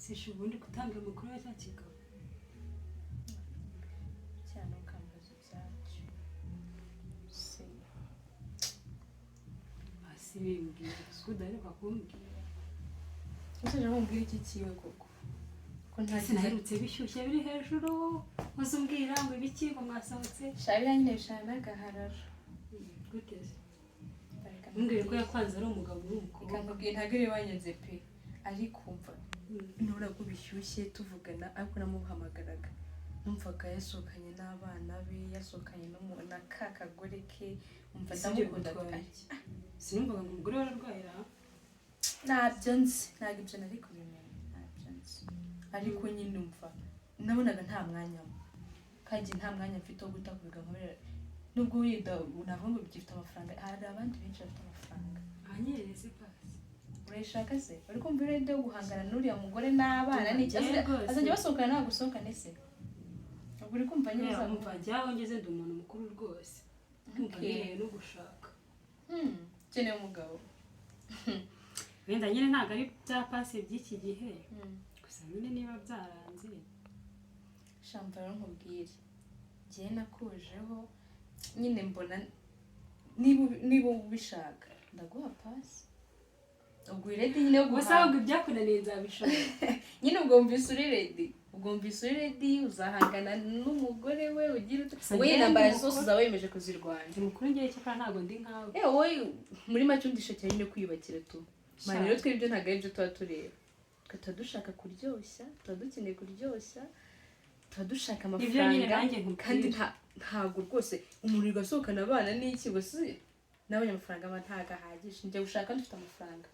Sisha, ubundi gutanga amakuru ya cya kigabo? Cyane, ukambaza ibyacu se? Hasi bimbwira ko udaheruka kumbwira. Ese nkubwira iki kiwe koko, ko nta Sinaherutse bishyushye biri hejuru, uza umbwira ngo ibiki, ngo mwasohotse. Shabira nyine bishana n'agahararo. Gute se? Reka. Mbwira ko yakwanze ari umugabo uri Reka umukobwa. nkubwire, ntabwo ari wanyanze pe, ariko umva, nubura ko bishyushye tuvugana, ariko namuhamagaraga numvaga yasohokanye n'abana be, yasohokanye na ka kagore ke, umva. Ese ibyo Ndamukunda. bigutwaye iki? Sinumvaga ngo umugore we ararwaye ra? Ntabyo nzi, ntabwo ibyo nari kubimenya, ntabyo nzi, ariko nyine umva, nabonaga nta mwanya mo, kandi nta mwanya mfite wo guta kubiga nkorera, nubwo wenda navuga ngo bigifite amafaranga, hari abandi benshi bafite amafaranga. Anyereze pasi. Urayishaka se? Uri kumva uri yo guhangana n'uriya mugore n'abana n'iki? Njye rwose. Azajya basohokana, ntabwo usohokane se? Ubwo uri kumva nyine Kubera umva, njyaho ngeze ndi umuntu mukuru rwose, ndumva nkeneye no gushaka. Ukeneye umugabo? Wenda nyine ntabwo ari bya pasi by'iki gihe gusa, nyine niba byaranze. Shamva rero nkubwire, njyewe nakujeho nyine mbona niba ubishaka ndaguha pasi, ubwo uri ready nyine yo Gusa guhanga. ahubwo ibyakunaniye nzabishobora. Nyine ubwo wumvise uri ready, ubwo wumvise uri ready, uzahangana n'umugore we ugira ute? Gusa Wowe njyewe intambara ndi zose mukuru. uzaba wiyemeje kuzirwanya. Ndi mukuru ngewe, cyakora ntabwo ndi nkawe. Yewe, wowe muri make undishakira nyine kwiyubakira tu. Mani rero, twebwe ibyo ntabwo ari byo tuba tureba, twe tuba dushaka kuryoshya, tuba dukeneye kuryoshya, tuba dushaka Nibyo nyine amafaranga. nanjye nkubwira. Kandi ntabwo rwose umuntu yirirwa asohokana abana n'iki gusa, nabonye amafaranga aba ntabwo ahagije, njya gushaka dufite amafaranga.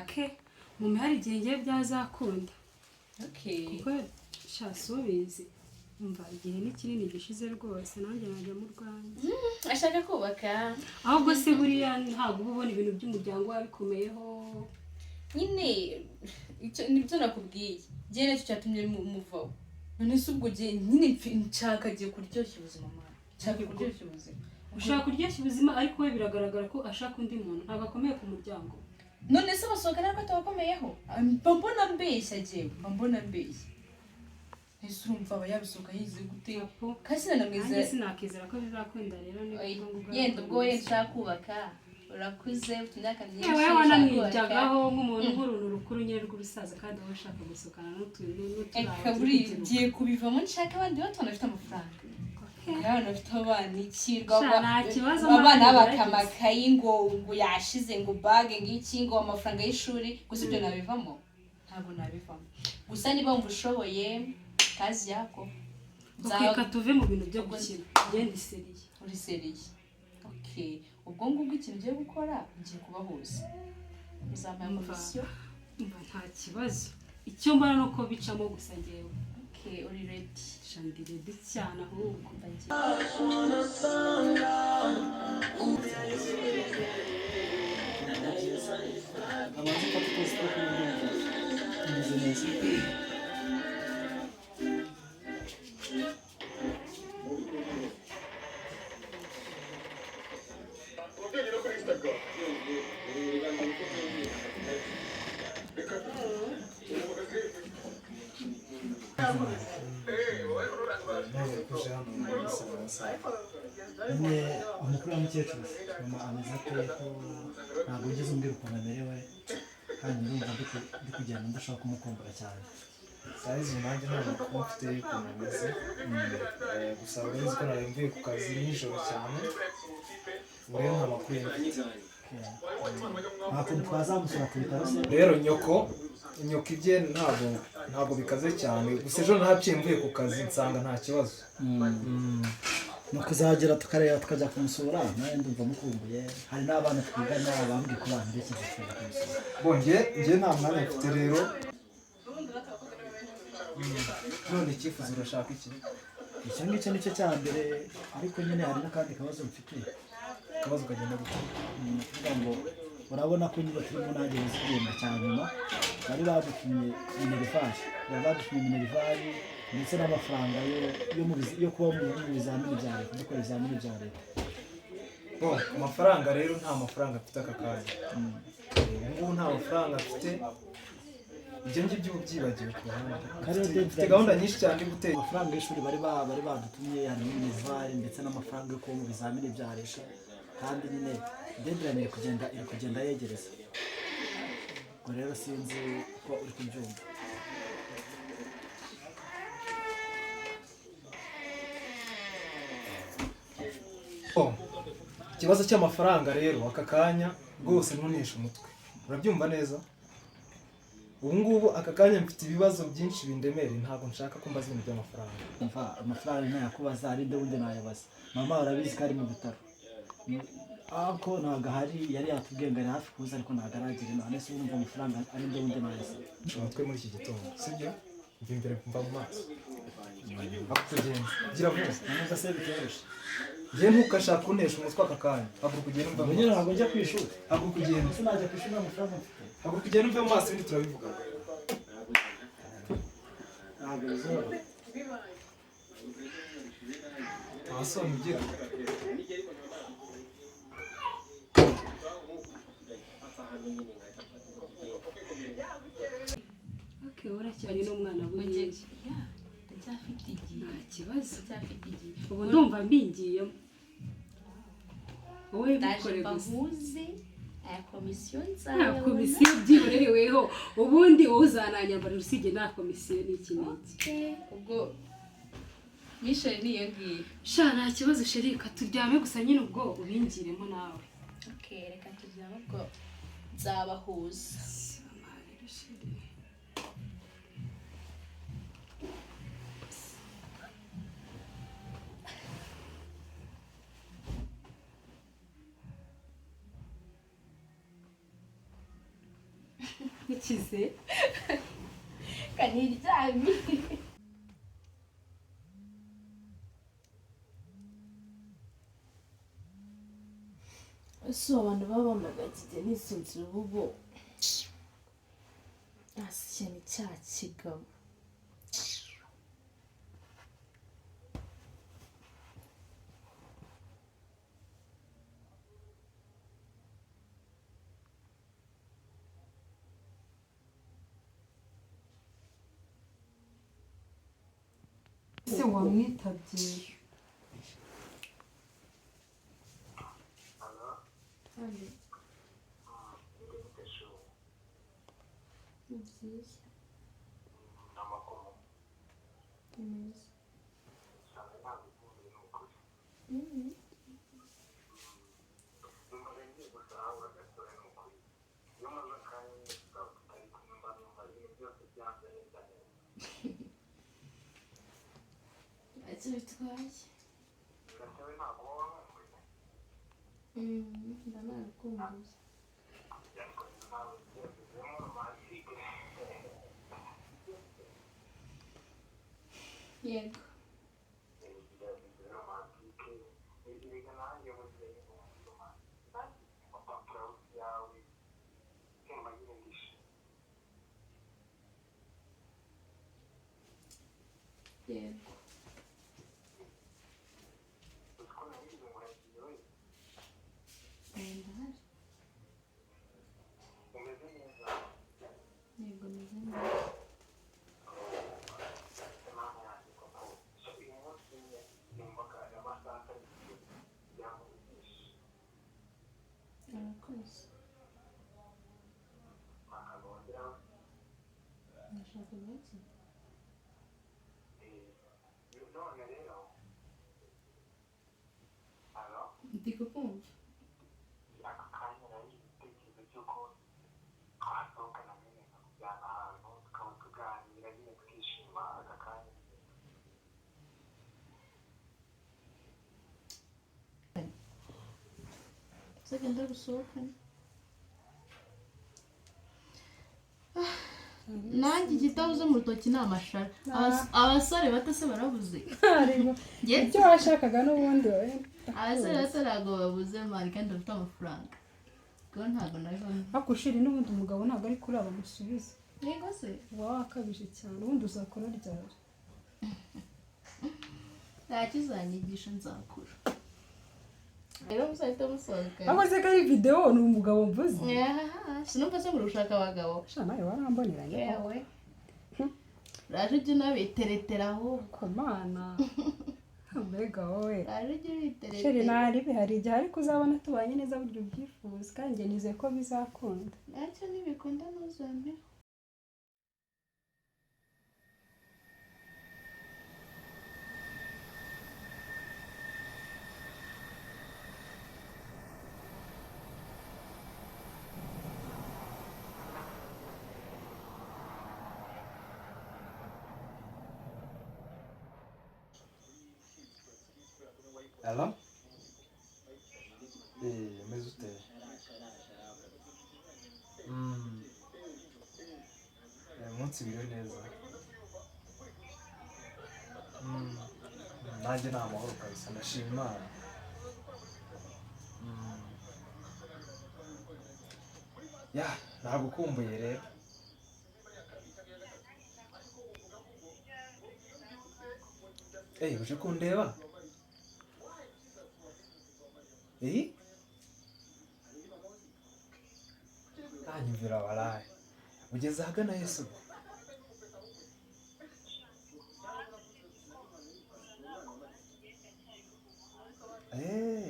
Okay, mu mihari igihe ngiye byazakunda. Okay. Kuko sha subizi, umva, igihe ni kinini gishize rwose, nanjye najya mu rwanjye. Ashaka kubaka. Ahubwo se buriya ntabwo uba ubona ibintu by'umuryango wabikomeyeho? Nyine icyo nibyo nakubwiye, njyewe nacyo cyatumye muvaho. None se ubwo gihe nyine nshaka agiye kuryoshya ubuzima, mwana, nshaka kuryoshya ubuzima. Ushaka kuryoshya ubuzima, ariko we biragaragara ko ashaka undi muntu, ntabwo akomeye ku muryango. None se basohokana ariko atabakomeyeho? Mba mbona mbeshya, jyewe mba mbona mbeshya. Ese urumva aba yabisohoka yize gute? Apo. Kandi sinanamwizera. Nanjye sinakizera ko bizakunda rero, ni ubwo ngubwo. Yenda ubwo we nshaka kubaka, urakuze, ufite imyaka myinshi, Yewe, ushaka wanamwijyagaho nk'umuntu, nk'uruntu rukuru nyine rw'urusaza, kandi wowe ushaka gusohokana n'utuntu kubaka. n'uturabo Eka, turi buriya kubyiruka. ngiye kubivamo, nshaka abandi bato bafite amafaranga, abana bafite abana ikirwa. Sha, nta kibazo, abana Mana, babaka gerageza. amakayi, ngo yashize, ngo bage, ngiki, ngo amafaranga y'ishuri gusa. Ibyo nabivamo? Ntabwo nabivamo. Gusa niba wumva ushoboye kazi yako. Okay, reka tuve mu bintu byo gukina, ngende sérieux. Uri sérieux? Okay, ubwo ngubwo ikintu ugiye gukora, ngiye kubahuza, uzampaye Umva. komisiyo. Umva, nta kibazo, icyo mbona ni uko bicamo gusa ngewe. Okay, uri ready? Sha, ndi ready cyane ahubwo. Umva, ngiye. Abanza ufate utuzi two kunywa, ndumva tumeze neza. Ntabwo kuje hano muri amasaha. Nyine umukuru wa mukecuru, mama ameze ate? Ko ntabwo wigeze umbwira ukuntu amerewe, kandi ndumva ndi kugenda ndashaka kumukumbura cyane. Saa izi nanjye nta makuru mfite y'ukuntu ameze. Gusa urabizi ko nari mvuye ku kazi nijoro cyane, ubu rero nta makuru ye mfite. Nta kuntu twazamusura ku bitaro se? Rero nyoko ibye ntabwo bikaze cyane, gusa ejo nahaciye mvuye ku kazi nsanga nta kibazo. Ni ukuzagera tukareba, tukajya kumusura, nawe ndumva mukumbuye. Hari n'abana twigana bambwiye ko banterekeza tukajya kumusura. Bo njye nta mwanya mfite rero. None icyifuzo, urashaka iki? Icyo ngicyo nicyo cya mbere, ariko nyine hari n'akandi kabazo mfite. Akabazo kagenda gute? Ni ukuvuga ngo urabona ko nyine turi mu ntangiriro z'igihembwe cya nyuma, bari badutumye minerval, bari badutumye minerval ndetse n'amafaranga yo kuba mu bizamini bya leta, dukora ibizamini bya leta. Bo amafaranga rero, nta mafaranga mfite aka kanya. Ubu ngubu nta mafaranga mfite. Ibyo ngibyo uba ubyibagiwe ku ruhande. Kariya Mfite gahunda nyinshi cyane yo gutera. Amafaranga y'ishuri bari badutumye, harimo minerval ndetse n'amafaranga yo kuba mu bizamini bya leta, kandi nyine deadline iri kugenda yegereza. Ubwo rero sinzi uko uri kubyumva. Oh, ikibazo cy'amafaranga rero aka kanya rwose ntuneshe umutwe, urabyumva neza. Ubu ngubu aka kanya mfite ibibazo byinshi bindemereye, ntabwo nshaka ko mbaza ibintu by'amafaranga. Umva, amafaranga ntayakubaza, ari nde wundi nayabaza? Mama urabizi ko ari mu bitaro, ako ntabwo ahari. Yari yatubwiye ngo ari hafi kuza, ariko ntabwo aragira. None se urumva amafaranga ari nde wundi nayasaba? Umutwe muri iki gitondo, sibyo? Mva imbere, mva mu maso, haguruka ugende, gira vuba. Numva se bitoroshye. Njye ntukashaka kuntesha umutwe aka kanya, haguruka ugende, mva Ubwo mu nyine maso. Ntabwo njya ku ishuri. Haguruka ugende. Ese najya ku ishuri nta mafaranga mfite? Haguruka ugende, uve mu maso, ibindi turabivuga. Ntabwo bizoroha. Nta soni ugira. Okay, uracyari n'umwana buriya. Yeah, ndacyafite igihe. Nta kibazo. Ndacyafite igihe. Ubu ndumva mbingiyemo, wowe Ndaje bikore gusa. mbahuze, aya komisiyo Nta nzayabona. komisiyo, byihorereweho. Ubundi wowe uzananyambarira, usibye nta komisiyo n'iki n'iki. Okay, ubwo mission ni iyo ngiyo. Sha, nta kibazo chéri, reka turyame gusa nyine, ubwo ubingiremo nawe. Okay, reka turyame, ubwo nzabahuza. Sama rero, chéri. Ntikize. Kaniryamye. Ese abantu baba bamagaye igihe nisunze urububo hasi cyane cya kigabo? Ese wamwitabye? Ni byiza. Ni meza. Ntacyo bitwaye. Ndanabikumbuye. Yego. Yego. Ndahari. Yego, meze neza. Urakoze. Ndashaka gake. Ndi kukumva. Aka kanya nari igitekerezo cy'uko twasohokana nyine, nkakujyana ahantu tukaba tuganira nyine tukishima aka kanya. Uzagenda gusohokana nanjye igitabuze mu rutoki ni amashara. Abasore bato se barabuze? Njye- Ibyo washakaga n'ubundi wowe. Abasore bato ntabwo babuze mari kandi bafite amafaranga, ubwo ntabwo nabibona. Ariko chéri, n'ubundi umugabo ntabwo ari kuri aba musubiza. Yego se. Uba wakabije cyane. Ubundi uzakora ryari? Ntacyo uzanyigisha, nzakura. Rero muzahita musohokana. Ahubwo se ko ari videwo, ni umugabo mvuze. Ahaha, sinumva se muri gushaka abagabo. Sha, nawe waramboneranye. Yewe, uraje ujya unabiteretera ahubwo. Komana, mbega wowe! Uraje ujya Chéri, ubiteretera. Ntaribi, hari igihe ariko uzabona tubanye neza buryo ubyifuza, kandi njye nizeye ko bizakunda. Ntacyo, ntibikunda ntuzampeho. Hello? Umeze ute? Umunsi wiriwe neza. Nanjye ni amahoro kabisa, ndashima Imana. Ya, nagukumbuye rero. Uje kundeba? Eh? Nanyumvira waraye. Ugeze ahagana Yesu.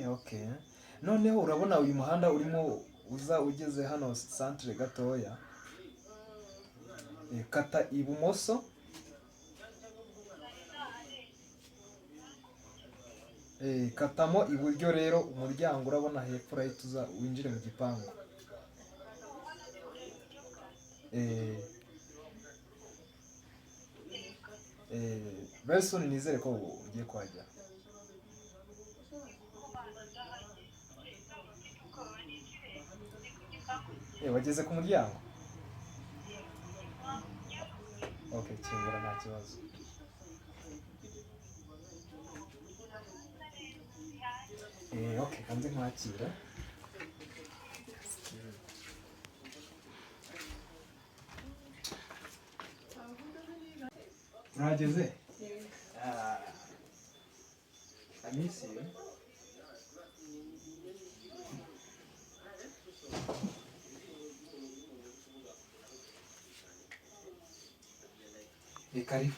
Okay. Noneho urabona uyu muhanda urimo uza ugeze hano centre gatoya. Kata ibumoso. Katamo iburyo rero, umuryango urabona hepfo, urahita uza winjire mu gipangu. Very soon nizere ko ugiye kuhagera. Wageze ku muryango? Okay, kingura nta kibazo. Okay, kanze nkwakira. Urahageze? Ah. I miss you. Karibu.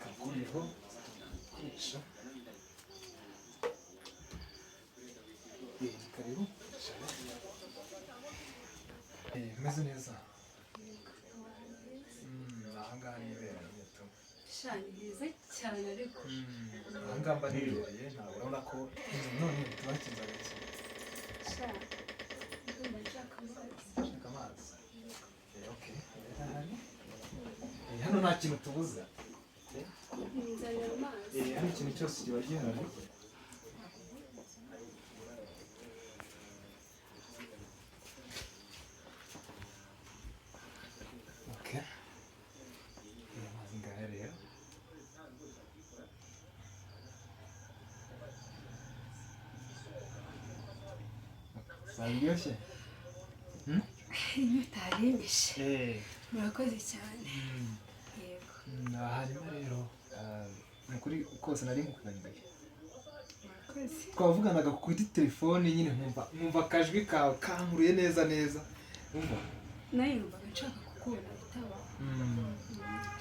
Kakureho ibikoresho. Karibu. Umeze neza? Aha ngaha nibera nyine tu. Sha, ni heza cyane ariko. Aha ngaha mba nibereye, ntabwo urabona ko none tubakinze agake. Sha, ndumva nshaka amazi. Shaka amazi. Okay. Ahari. Hano nta kintu tubuza. Nzanira amazi. Hano ikintu cyose kiba gihari. Okay. Amazi ngaya rero. Saryoshye? Inyota yarinyishe. Murakoze cyane. Yego. Hanyuma rero, ni ukuri kose nari nkukumbuye. Murakoze. Twavuganaga kuri telefone nyine, nkumva akajwi kawe kankuruye neza neza. Umva. Nawe numvaga nshaka kukubona bitabaho.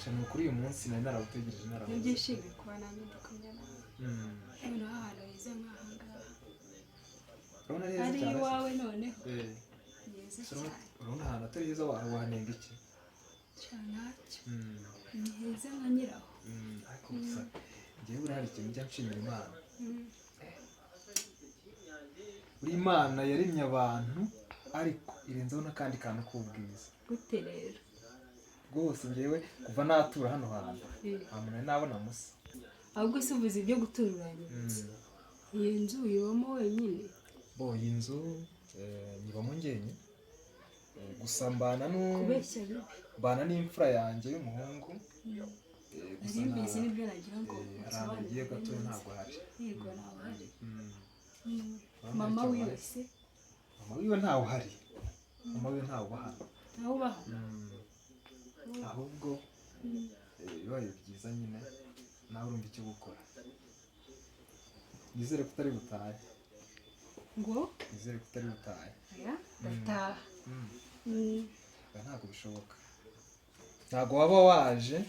Sha, ni ukuri uyu munsi nari narawutegereje, narawubuze. Ntibyishimiye kuba nanjye ndi kumwe nawe. Noneho ahantu heza nk'aha ngaha. Urabona ari heza Ari cyane se? iwawe noneho. Ni heza Urabona cyane. urabona ahantu atari heza wahanenga iki? Sha, ntacyo. Ni heza nka nyiraho. Ariko gusa njyewe buriya hari ikintu njya nshimira Imana. Buri Imana yaremye abantu, ariko irenzaho n'akandi kantu k'ubwiza. Gute rero? Rwose njyewe kuva natura hano hantu, nta muntu nari nabona musa. Ahubwo se uvuze ibyo gutura uranyibutsa. Iyi nzu uyibamo wenyine? Bo, iyi nzu nyibamo njyenyine. Gusa mbana Kubeshya bibi. mbana n'imfura yanjye y'umuhungu. Gusa Nari mbizi, nibyo nagira ngo hari ahantu yagiye unsobanurire gatoya, neza. ntabwo ahari. Yego, ntawe uhari. Urabona Mama icyo wiwe abaye? se? Mama wiwe ntawe uhari. Mama wiwe ntawe uba hano. Ntawe ubaho? Ahubwo bibaye byiza nyine nawe urumva icyo gukora. Nizere ko utari butahe. Ngo? Nizere ko utari butahe. Oya, ndataha. Oya, ntabwo bishoboka, ntabwo waba waje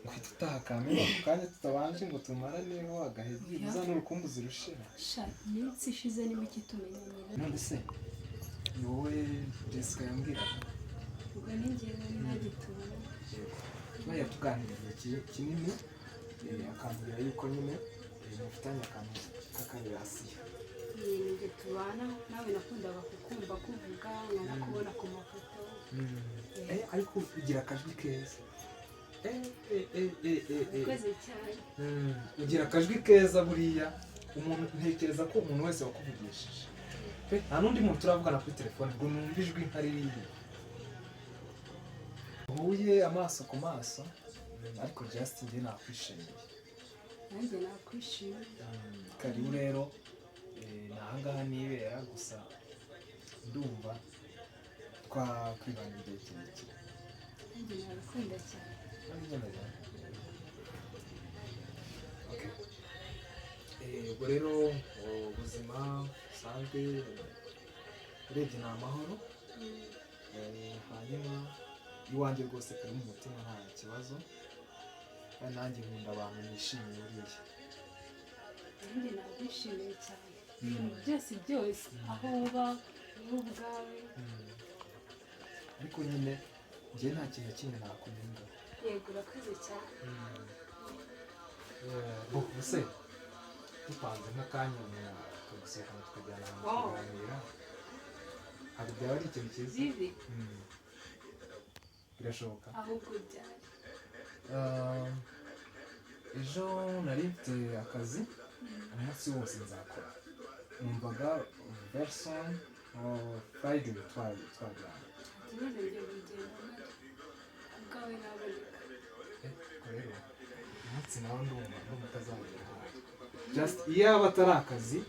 ngo uhite utaha kamena ako kanya tutabanje ngo tumaraneho agahe byibuze n'urukumbuzi rushira. Sha, iminsi ishize ni mike tumenyanye. None se ni wowe Jessica yambwiraga? Ubwo ni njyewe, ntagitubona. Yego, yatuganiriye igihe kinini, akambwira yuko nyine mufitanye akantu k'akarelation. Ni njye tubana nawe, nakundaga kukumva kuvuga, nkanakubona ku mafoto. Ariko ugira akajwi keza. Eh. Urakoze cyane. Ugira akajwi keza. Buriya umuntu, ntekereza ko umuntu wese wakuvugishije pe, nta n'undi muntu turavugana kuri telefone ngo numve ijwi nka ririya uhuye amaso ku maso. Ariko just njye nakwishimiye. Nanjye nakwishimiye. Karibu rero, ni ahangaha nibera, gusa ndumva twakwibana igihe kirekire. Nanjye nabikunda cyane. Okay. Ubwo rero ubuzima busanzwe urebye ni amahoro. Hanyuma iwanjye rwose kari mu mutima, nta kibazo, kandi nanjye nkunda abantu nishimiye buriya. Nanjye nabyishimiye cyane, ibintu byose byose, aho uba wowe ubwawe. Ariko nyine njye nta kintu na kimwe nakunenga. Yego, urakoze cyane. Bo ubuse dupanze nk'akanya umuntu akagusohokana tukajyana ahantu tukaganira, ntabwo byaba ari ikintu cyiza? Bibi. Birashoboka. Ahubwo byari. Ejo nari mfite akazi umunsi wose nzakora, numvaga version Friday twajyana. Ikibazo, njye bigenda mpari ku bwawe naboneka. Ariko rero umunsi nawe ndumva utazagera ahari. Just iyo yaba atari akazi,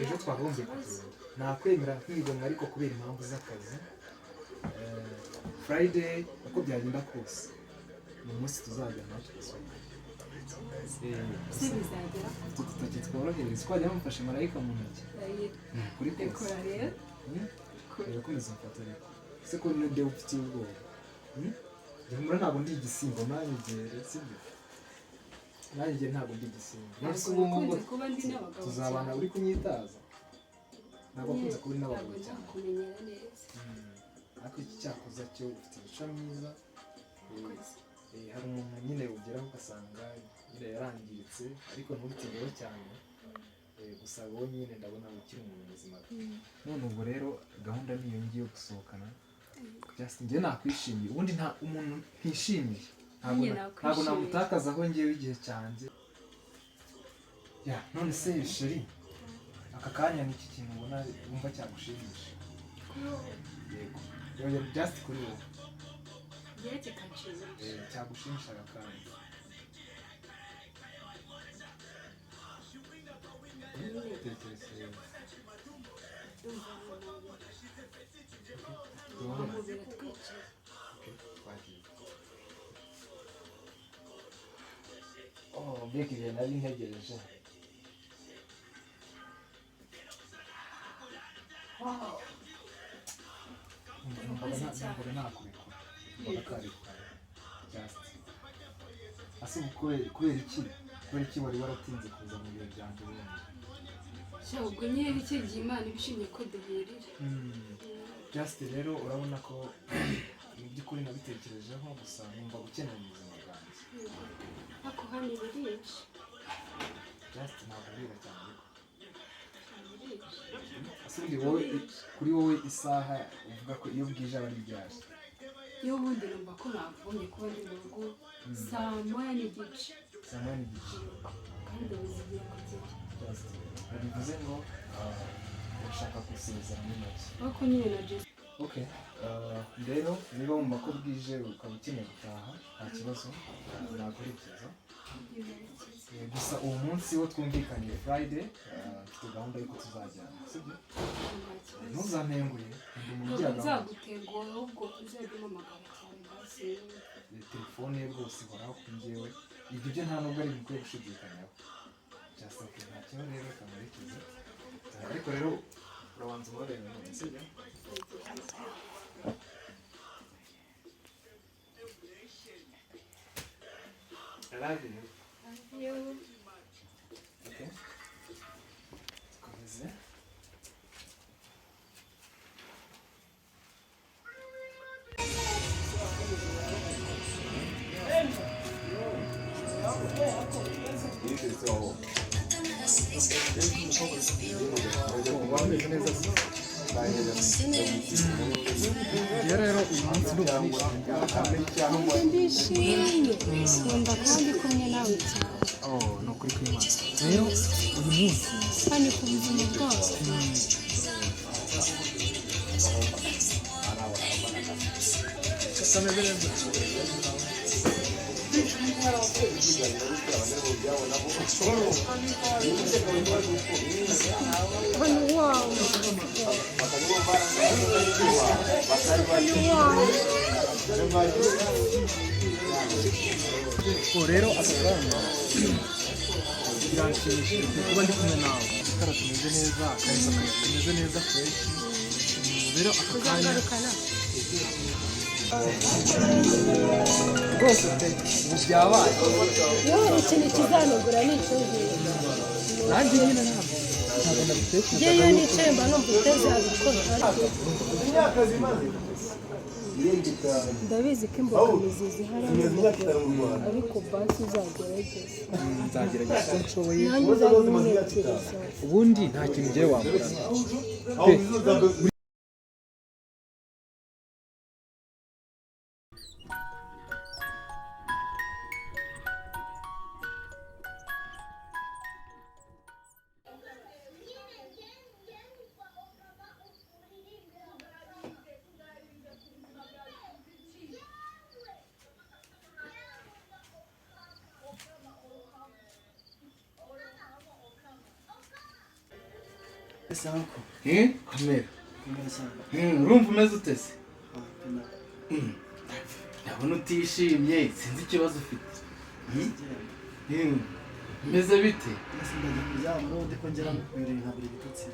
ejo twakagombye kugenda, nakwemera nkigomwa, ariko kubera impamvu z'akazi, Friday uko byagenda kose ni umunsi tuzajya nawe tugasohoka. Se bizagera. Utu dutoki tworohereza, twajya mufashe marayika mu ntoki. Kuri kose. Rekora rero. Urakomeza umfata, ariko se ko ninde ufitiye ubwoba? Njye humura, ntabwo ndi igisimba, nanyegere sibyo? Nanjye ntabwo ndi igisimba. None se ubu ngubu Nakunze kuba ndi n'abagabo tuzabana cyane. uri kunyitaza? Ntabwo akunze kuba uri n'abagabo Ntabwo cyane. ndakumenyera neza. Ariko iki cyakoza cyo ufite imico myiza. Hari umuntu nyine ugeraho ugasanga nyine yarangiritse, ariko ntubitindeho cyane. Gusa wowe nyine ndabona ukiri umuntu muzima. None ubwo rero gahunda niyo ngiyo gusohokana. Just njye nakwishimiye, ubundi nta umuntu ntishimiye ntabwo Nanjye ntabwo nakwishimiye. namutakaza aho ngewe igihe cyanjye. Ya, none se chérie, aka kanya ni iki kintu ubona wumva cyagushimisha? Yego. Oya, just kuri wowe. Ngewe kikanshimisha? Cyagushimisha aka kanya. Tekereza. Ndumva Duhobere. guhobera twicaye. Okay, twagiye. Oh, mbega ibihe nari ntegereje! Wow. Numvaga nakurekura, numvaga karekura. Just ase ubu kubera iki wari waratinze kuza mu bihe byanjye ubundi? Sha, ubwo nyine nicyo gihe Imana iba ishimye ko duhurira. Just rero urabona ko mu by'ukuri nabitekerejeho, gusa numva gukenera mu buzima bwanjye. Ariko hano burije. Just ntabwo burira cyane, ariko Burije. Ese ubundi wowe, kuri wowe isaha uvuga ko iyo bwije aba ari ryari? Iyo ubundi numva ko nakagombye kuba ndi mu rugo 1:30. 1:30. Kandi ubu zigiye kugera. Just bivuze ngo urashaka gusezera muri make. Ariko nyine na Jesse. Okay, rero niba wumva ko bwije ukaba ukeneye gutaha, nta kibazo, naguherekeza. Gusa uwo munsi wo twumvikaniye Friday, mfite gahunda y'uko tuzajyana, sibyo? Ntuzantenguhe, ndi umuntu ugira Ntabwo gahunda. nzagutenguha, ahubwo uzajya umpamagara cyane basi. Telefone ye rwose ihoraho kuri njyewe, ibyo byo nta nubwo ari ibintu ukwiye gushidikanyaho. Just okay, nta kibazo rero kamurekeze. Ariko rero urabanza umubabere none, sibyo? I love you. Okay. Dukomeze. Wameze neza se? Njye rero uyu munsi ndumva nishimye. Ndishimye, nkunda kuba ndi kumwe nawe cyane. Oh, ni ukuri kw'Imana. Rero uyu munsi Kandi ku buzima bwose. Kameze neza. Oh, rero aka kanya biranshimishije kuba ndi kumwe nawe. Itara tumeze neza, akayaga kameze neza, fresh. Rero aka kanya rwose pe, ubu byabaye. Yewe, ikintu kizanugura ni icyo ngicyo. Nanjye nyine ntabwo nabitekerezaga. Njye iyo nicaye mba numva utazabikora, ariko ndabizi ko imbogamizi zihari ari umugore, ariko basi uzagerageze. Nzagerageza uko nshoboye. Nanjye uzabimwekereza. Ubundi nta kintu ngiye wamburana pe. Ese uncle? Komera. Komera cyane. Urumva umeze ute se? Ah, pena. Ndabona utishimye, sinzi ikibazo ufite. Umeze bite? Ese ndajya kuryama n'ubundi ko ngera mu nkabura ibitotsi?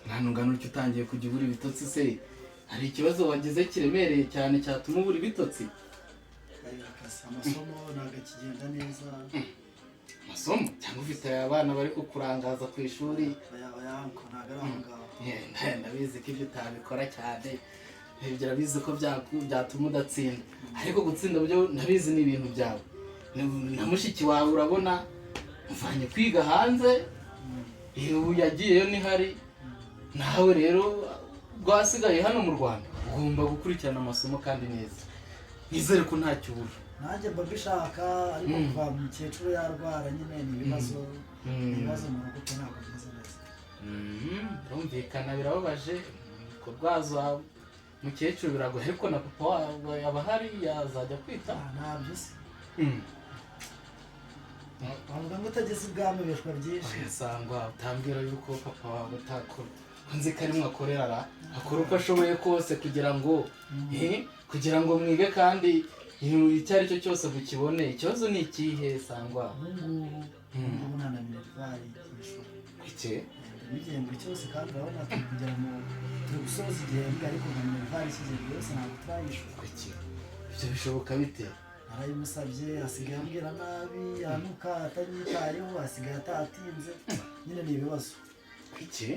Nta ntungano utyo, utangiye kujya ubura ibitotsi se? Hari ikibazo wagize kiremereye cyane cyatuma ubura ibitotsi? Ayo, akazi, amasomo ntabwo akigenda neza. Amasomo, cyangwa ufite abana bari kukurangaza ku ishuri? Oya, oya uncle, ntabwo ari aho ngaho. Ndabizi ko ibyo utabikora cyane. Ibyo urabizi ko byatuma udatsinda, ariko gutsinda byo ndabizi ni ibintu byawe. Na mushiki wawe urabona muvanye kwiga hanze, ubu yagiyeyo ntihari. Nawe rero rwasigaye hano mu Rwanda, ugomba gukurikirana amasomo kandi neza. Nizere ko ntacyo ubura. Nanjye mba mbishaka, ariko kuva mukecuru yarwara nyine ni ibibazo, ni ibibazo mu rugo pe, ntabwo bimeze neza. Birumvikana, birababaje kurwaza mukecuru, biragoye, ariko na papa wawe aba ahari, yazajya kwita. Ah, ntabyo se. Bavuga ngo utageze ibwami ubeshwa byinshi. Sangwa, utambwira yuko papa wawe atakora? Nzi ko arimwe akorera ra, akora uko ashoboye kose kugira ngo mwige kandi icyo ari cyo cyose mukibone. Ikibazo ni ikihe, Sangwa? Ubu ngubu, ubu ngubu nta na minerval y'ishuri. Iki? N'igihembwe cyose, kandi urabona turi kugera mu, turi gusoza igihembwe, ariko nka minerval y'ikigihembwe yose ntabwo turayishyura. Iki, ibyo bishoboka bite? Narayimusabye, asigaye ambwira nabi, anuka, atanyitayeho, asigaye atatinze, nyine ni ibibazo. Iki,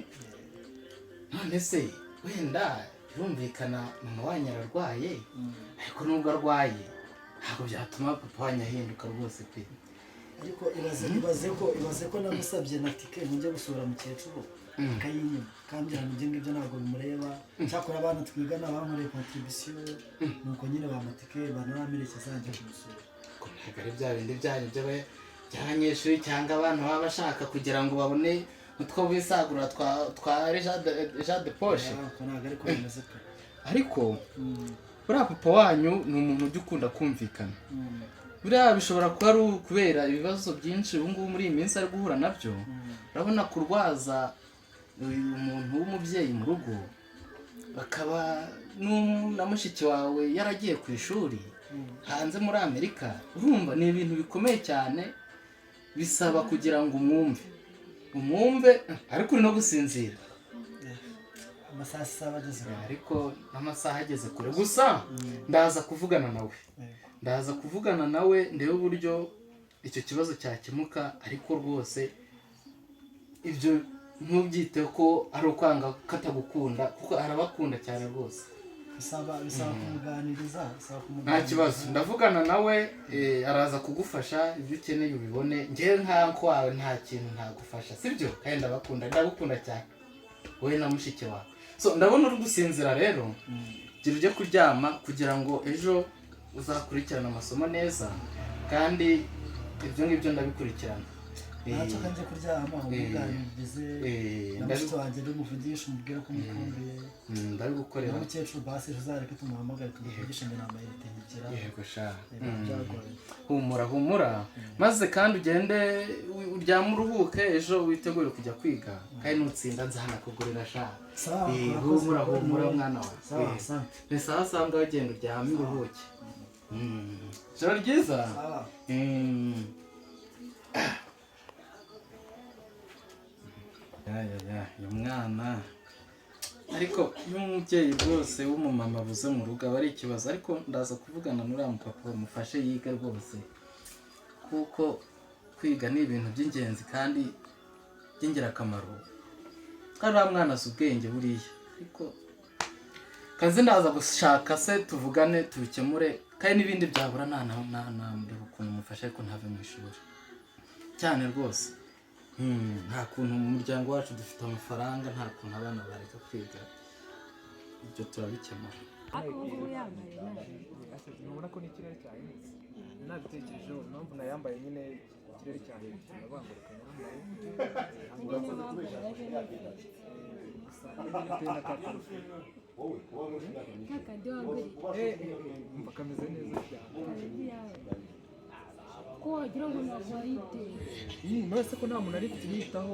none se wenda birumvikana mama wanyu ararwaye, ariko nubwo arwaye ntabwo byatuma papa wanyu ahinduka rwose pe. Ariko ibaze ko namusabye na tike ngo njye gusura mukecuru, akayinyima, akambwira ngo ibyo ngibyo ntabwo bimureba. Cyakora abana twigana bankoreye contribution, nuko nyine bampa tike, banaramerekeza njya kumusura. Ko ntabwo ari bya bindi byanyu by'abanyeshuri cyangwa abana baba bashaka kugira ngo babone utwo bisagura twa argent de poche. Ko ntabwo ariko bimeze pe. Ariko buriya papa wanyu ni umuntu ujya ukunda kumvikana. Buriya bishobora kuba ari ukubera ibibazo byinshi ubu ngubu muri iyi minsi ari guhura nabyo. Urabona kurwaza uyu muntu w'umubyeyi mu rugo, bakaba na mushiki wawe yaragiye ku ishuri hanze muri Amerika, urumva ni ibintu bikomeye cyane, bisaba kugira ngo umwumve. Umwumve ariko uri no gusinzira. Amasaha saba ageze kure. Ariko n'amasaha ageze kure gusa ndaza kuvugana nawe. Ndaza kuvugana nawe ndebe uburyo icyo kibazo cyakemuka, ariko rwose ibyo ntubyite ko ari ukwanga katagukunda, kuko arabakunda cyane rwose. Bisaba kumuganiriza, bisaba kumuganiriza. Nta kibazo, ndavugana nawe, araza kugufasha ibyo ukeneye ubibone. Njyewe nkanko wawe nta kintu ntagufasha, sibyo? Kandi ndabakunda, ndagukunda cyane wowe na mushiki wawe. So ndabona uri gusinzira rero, gira ujye kuryama kugira ngo ejo uzakurikirane amasomo neza, kandi ibyo ngibyo ndabikurikirana. Ntacyo, kanjye kuryama umuganirize na mushiki wanjye, ndumuvugisha umubwire ko mukumbuye. Ndabigukorera. Na mukecuru basi ejo uzareke tumuhamagare tumuvugishe ngo inama yitegekera. Yego sha. Byagoye. Humura humura, maze kandi ugende uryame uruhuke, ejo witegure kujya kwiga, kandi nutsinda nzanakugurira sha. Sawa. Humura humura mwana wawe. Sawa, asante. Ni sawa sawa, ngaho genda uryame uruhuke. Ijoro ryiza. Sawa. Ya ya ya, uyu mwana ariko iyo umubyeyi rwose w'umumama abuze mu rugo aba ari ikibazo, ariko ndaza kuvugana n'uriya mupapa bamufashe yiga rwose, kuko kwiga ni ibintu by'ingenzi kandi by'ingirakamaro, kandi uriya mwana azi ubwenge buriya. Ariko kazi ndaza gushaka se tuvugane tubikemure, kandi n'ibindi byabura nta nta ukuntu mufashe, ariko ntave mu ishuri cyane rwose. Nta kuntu mu muryango wacu dufite amafaranga, nta kuntu abana bareka kwiga, ibyo turabikemura. Ntubona ko n'ikirere cyahindutse? Nabitekerejeho impamvu nayambaye nyine, ikirere cyahindutse, ndavuga ngo reka nyambaye. Umva kameze neza cyane. Ko wagira ngo ntabwo wayiteye. None se ko nta muntu ari kunyitaho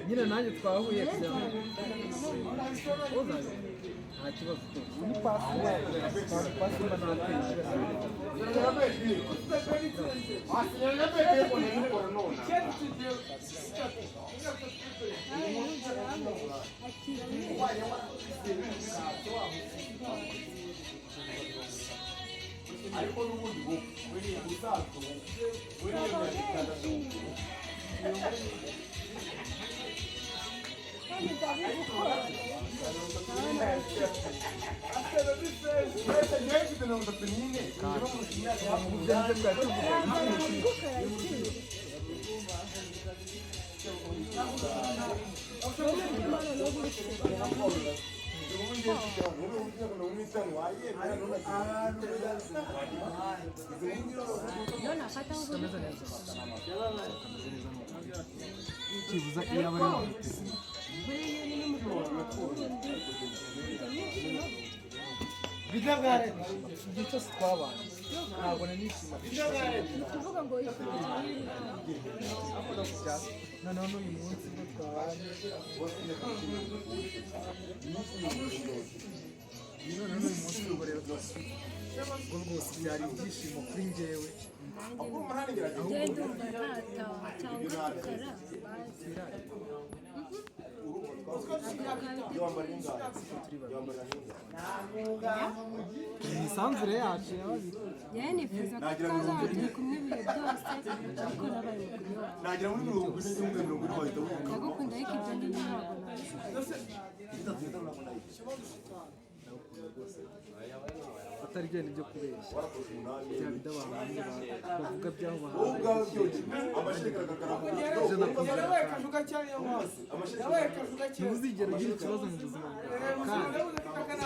nyine, nanjye twahuye kugira ngo nta kibazo. Ni pasi pasi mba nateye. Ariko n'ubundi ubusanzwe Cyibuza iyo aba ari igihe cyose twabanye ntabwo nanishima. Noneho n'uyu munsi ubwo twabanye, noneho n'uyu munsi ubwo rero ubwo rwose byari ibyishimo kuri njyewe. Ndumva ntataha cyangwa tukara. Imisanzure yacu yababiri. Njyewe nifuza ko twazaba turi kumwe ibihe byose, ariko nabaye umugore wawe. Nagera muri 40 140 wahita wumva. Ndagukunda, ariko ibyo ngibyo ntabwo nabishobora. Atari bya byo kubeshya, bya bindi abantu bamwe bavuga by'aho bahanze. Ntuzigera ugira ikibazo mu buzima bwawe kandi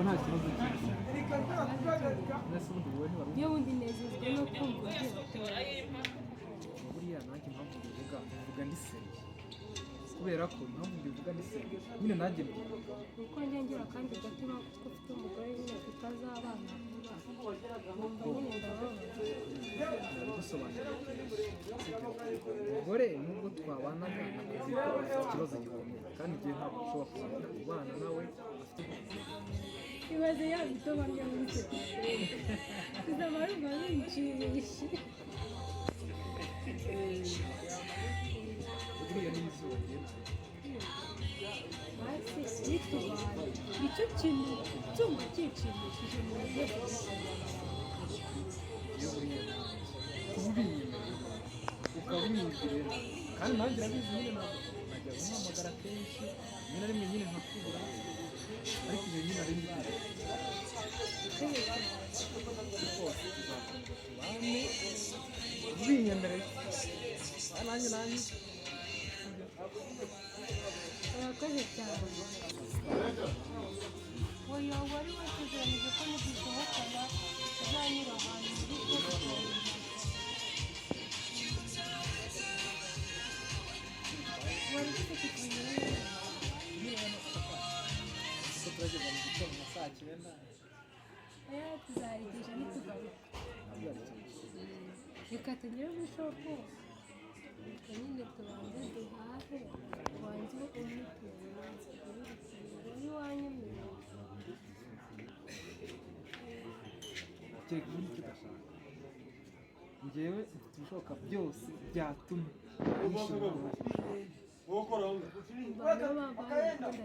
nta kibazo cy'ubuzima. Iyo wundi nezezwa no kumva ugira. Buriya nanjye impamvu mbivuga, mbivuga ndi seriye, kubera ko impamvu mbivuga ndi seriye nyine nanjye mbivuga. Kuko njya ngira akandi gatima ko ufite umugore nyine tutazabana vuba, nkumva nyine ndababaye. Nabigusobanurira kenshi, umugore nubwo twabanaga nakubwiye ko afite ikibazo gikomeye, kandi igihe ntabwo ushobora kuzongera kubana nawe afite. Ibaze ya mitoma rya muri telefone bizaba rumva binshimishije. Buriya n'izuba rigenda. Basi nitubana nicyo kintu cyumva kinshimishije mu buryo bwose. Iyo buriya kuba ubinyemereye ukaba unyizera, kandi nanjye urabizi nyine, ntabwo najya umuhamagara kenshi, rimwe na rimwe nyine nkakubura, ariko ibyo nyine ari mbikwiye rwose. Tuzakomeza tubane ubinyemereye, kandi nanjye Urakoze cyane. Oya, wari wasezeranije ko nidusohokana uzanyura ahantu muri resitora. Wari ufite kutunyura. Kuko turageza mu gitondo nka saa 9. Oya, tuzarigisha nitugaruka. Reka tugere muri shop, reka nyine tubanze duhahe, ubanze umwitura wari wanyemereye. Kereka ubundi icyo udashaka, njyewe mfite ibishoboka byose byatuma wishima. Mbona baba bakunda cyane.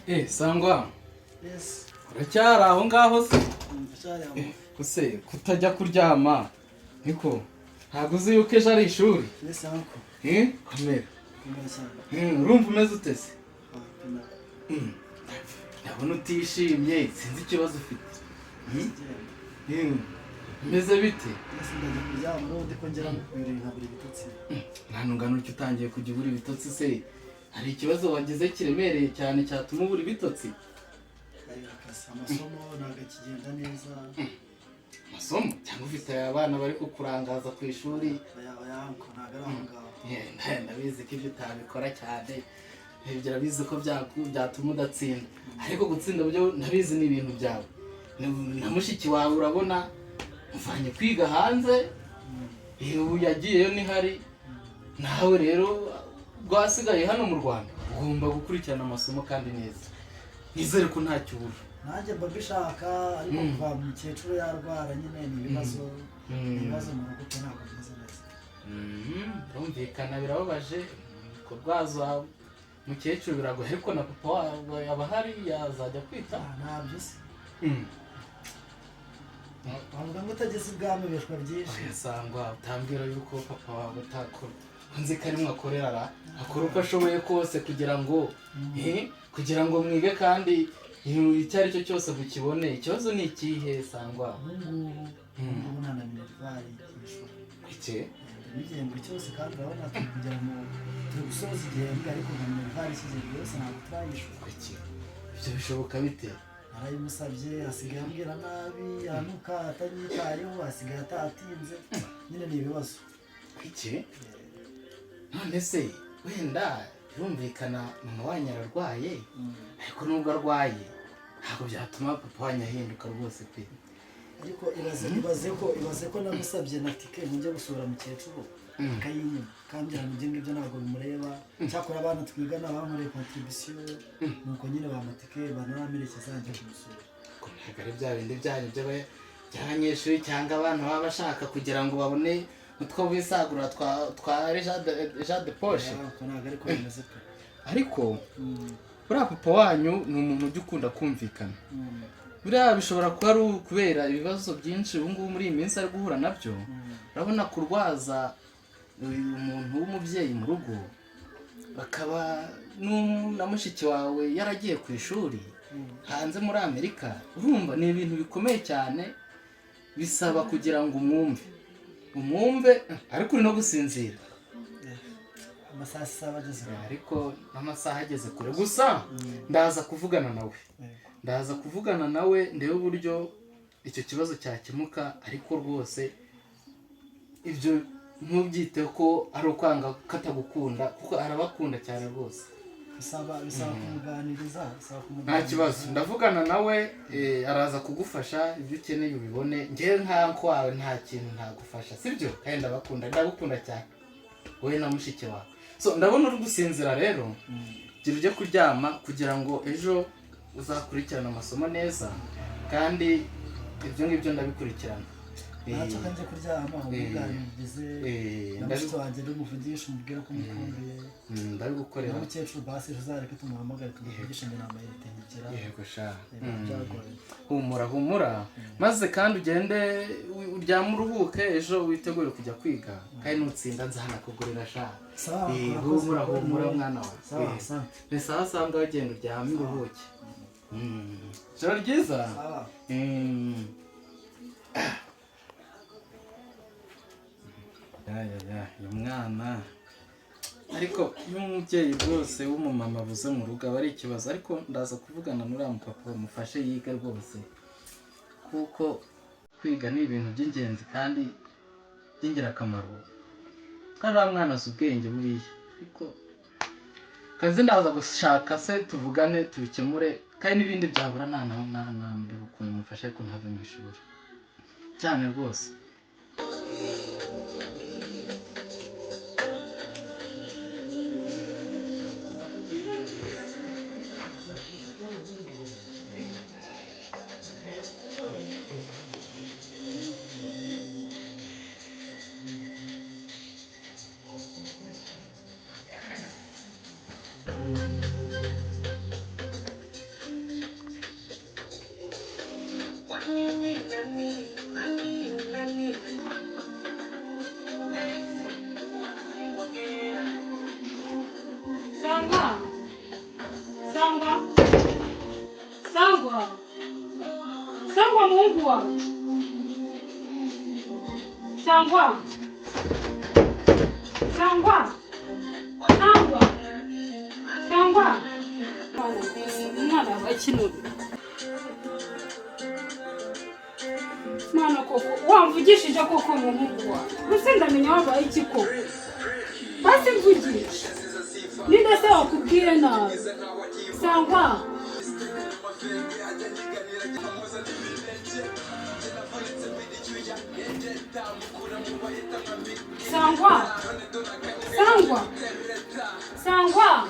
Eh, Sangwa, Yes. uracyari aho ngaho se? Ndacyari aho. Ese kutajya kuryama? Niko, ntabwo uzi yuko ejo ari ishuri? Yes, uncle. Eh, komera. Komera cyane. Urumva umeze ute se? Ah, pena. Ndabona utishimye, sinzi ikibazo ufite. Kigenda. Umeze bite? Yes, ndajya kuryama n'ubundi ko ngera mu bibiri nkabura ibitotsi. Mwana ungana utyo utangiye kujya ubura ibitotsi se? Hari ikibazo wagize kiremereye cyane cyatuma ubura ibitotsi? Ayo, akazi, amasomo ntabwo akigenda neza. Amasomo? Cyangwa ufite abana bari kukurangaza ku ishuri? Oya, oya, uncle, ntabwo ari aho ngaho. Ndabizi ko ibyo utabikora cyane. Ibyo urabizi ko byatuma udatsinda, ariko gutsinda byo ndabizi ni ibintu byawe. Na mushiki wawe urabona muvanye kwiga hanze, ubu yagiyeyo ntihari. Nawe rero rwasigaye hano mu Rwanda, ugomba gukurikirana amasomo kandi neza. Nizere ko ntacyo ubura. Nanjye mba mbishaka, ariko kuva mukecuru yarwara nyine ni ibibazo, ni ibibazo mu rugo pe, ntabwo bimeze neza. Birumvikana, birababaje kurwaza mukecuru, biragoye, ariko na papa wawe aba ahari, yazajya kwita. Ah, ntabyo se. Bavuga ngo utageze ibwami ubeshwa byinshi. Oya Sangwa, utambwira yuko papa wawe atakora. Nzi ko arimwe akorera ra, akora uko ashoboye kose kugira ngo kugira ngo mwige, kandi icyo ari cyo cyose mukibone. Ikibazo ni ikihe, Sangwa? Ubu ngubu nta na minerval yishyura. Iki? N'igihembwe cyose, kandi urabona turi kugera mu, turi gusoza igihembwe, ariko nka minerval y'ikigembwe yose ntabwo turayishyura. Kuki? Ibyo bishoboka bite? Narayimusabye, asigaye ambwira nabi, anuka atanyitayeho, asigaye atatinze, nyine ni ibibazo. Kuki? None se wenda birumvikana mama wanyu ararwaye, ariko nubwo arwaye ntabwo byatuma papa wanyu ahinduka rwose pe. Ariko ibaze ko namusabye na tike ngo njye gusura mukecuru, akayinyima, kambwira ngo ibyo ngibyo ntabwo bimureba. Cyakora abana twigana bankoreye contribution, nuko nyine bampa tike banaramerekeza njya kumusura. Ko ntabwo ari bya bindi byanyu by'abanyeshuri cyangwa abana baba bashaka kugira ngo babone utwo bisagura twa argent de poche. Ko ntabwo ariko bimeze pe. Ariko buriya papa wanyu ni umuntu ujya ukunda kumvikana. Buriya bishobora kuba ari ukubera ibibazo byinshi ubu ngubu muri iyi minsi ari guhura nabyo. Urabona kurwaza uyu muntu w'umubyeyi mu rugo, bakaba na mushiki wawe yaragiye ku ishuri hanze muri Amerika, urumva ni ibintu bikomeye cyane, bisaba kugira ngo umwumve. Ariko uri no gusinzira. Amasaha saba ageze. Ariko amasaha ageze kure. Gusa ndaza kuvugana nawe, ndebe uburyo icyo kibazo cyakemuka. Ariko rwose ibyo ntubyite ko ari ukwanga katagukunda, kuko arabakunda cyane rwose. Bisaba kumuganiriza, bisaba Nta kumuganiriza. kibazo, ndavugana nawe, araza kugufasha, ibyo ukeneye ubibone. Ngewe nka wawe nta kintu ntagufasha, sibyo? Kandi ndabakunda, ndagukunda cyane wowe na mushiki wawe. So ndabona uri gusinzira rero, gira ujye kuryama kugira ngo ejo uzakurikirane amasomo neza, kandi ibyo ngibyo ndabikurikirana. Ntacyo, kanjye kuryama, umuganirize na mushiki wanjye, ndumuvugisha, umubwire ko mukumbuye. Ndabigukorera. Na mukecuru basi ejo uzareke tumuhamagare tumuvugishe ngo nta mayinite nkigira. Yego sha. Byagoye. Humura, humura, maze kandi ugende uryame uruhuke, ejo witegure kujya kwiga, kandi nutsinda nzanakugurira sha. Sawa, urakoze, Humura, urakoze. humura mwana wawe. Sawa, sawa. Ni sawa sawa, ngaho genda uryame uruhuke. Ijoro ryiza. Sawa. Ya ya ya, uyu mwana, ariko iyo umubyeyi rwose w'umumama abuze mu rugo aba ari ikibazo. Ariko ndaza kuvugana n'uriya mupapa bamufashe yige rwose, kuko kwiga ni ibintu by'ingenzi kandi by'ingirakamaro, kandi uriya mwana azi ubwenge buriya. Ariko kazi ndaza gushaka se tuvugane tubikemure, kandi n'ibindi byabura nta na nta nta ukuntu mufashe, ariko ntave mu ishuri cyane rwose. Sangwa, Sangwa, Sangwa, Sangwa, muhungu wawe, Sangwa, Sangwa, Sangwa, Sangwa, umwana yabaye ikintu. Mwana koko wamvugishije koko, muhungu wawe, gusa ndamenya wabaye iki koko? Basi mvugisha, ninde se wakubwiye nabi? Sangwa, Sangwa, Sangwa, Sangwa.